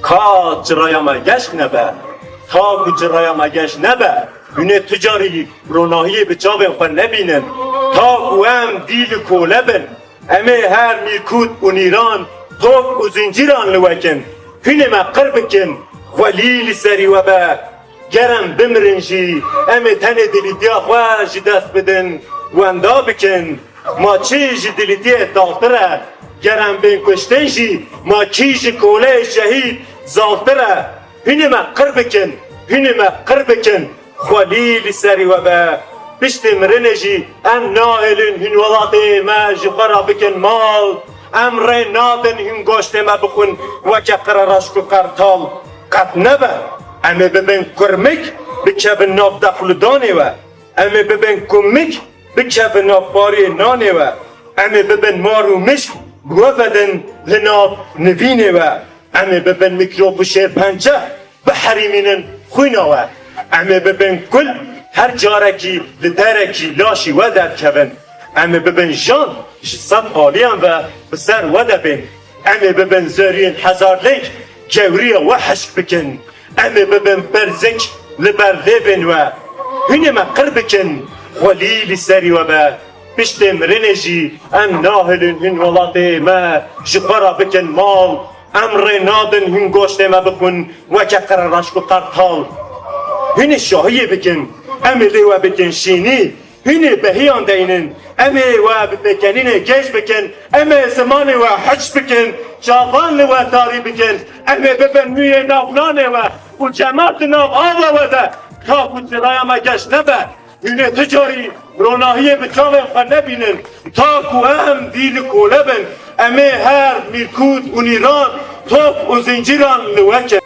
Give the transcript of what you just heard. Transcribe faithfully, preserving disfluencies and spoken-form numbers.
Ka çiraya me geş nebe, ta ku çiraya me geş nebe, hûn ê tu carî ronahiyê bi çavên xwe nebînin. Ta ku em dî li kole bin, em ê her mîrkût û nîran, top û zincîran li we kin. Hûn ê me qir bikin, xwelî li serî we be. Ger em bimirin jî, em ê tenê dilîtiya xwe ji dest bidin, wenda bikin. Ma çi ji dilîtiyê taltir e? Ger em bên kuştin jî, ma kî ji koleyê şehîd zaltir e? Hûn ê me qir bikin, hûn ê me qir bikin, xwelî li serî we be. Piştê mirinê jî em nahêlin hûn welatê me ji xwe re bikin mal. Em rê nadin hûn goştê me bixwin weke qerereşk û qertal. Qet nebe. Em ê bibin kurmik, bikevin nav deqludanê we. Em ê bibin kumik, bikevin nav pariyê nanê we. Em ê bibin mar û mişk, biwefedin li nav nivînê we. Em ê bibin mîkrop û şêrpençe, biherîmînin xwîna we. Em ê bibin kul, her carekî li derekî laşî we derkevin. Em ê bibin jan, ji sed aliyan ve bi ser we de bên. Em ê bibin zeriyên hezar lêk, gewriya we hişk bikin. Em ê bibin berzik li ber lêvên we. Hûn ê me qir bikin, xwelî li serî we be. Piştê mirinê jî em nahêlin hûn welatê me ji xwe re bikin mal. Em rê nadin hûn goştê me bixwin weke qerereşk û qertal. Hûn ê şahiyê bikin, em ê lê we bikin şînî. Hûn ê behiyan deynin, em ê we bi pêkenînê gêj bikin, em ê zimanê we hiç bikin, çavan li we tarî bikin, em ê bibin nûyê nav nanê we û cemar di nav ava we de, ta ku çiraya me geş nebe. Hûn ê tu carî ronahiyê bi çavên xwe nebînin, ta ku em dî li kole bin, em ê her mîrkût û nîran, top û zincîran li we kin.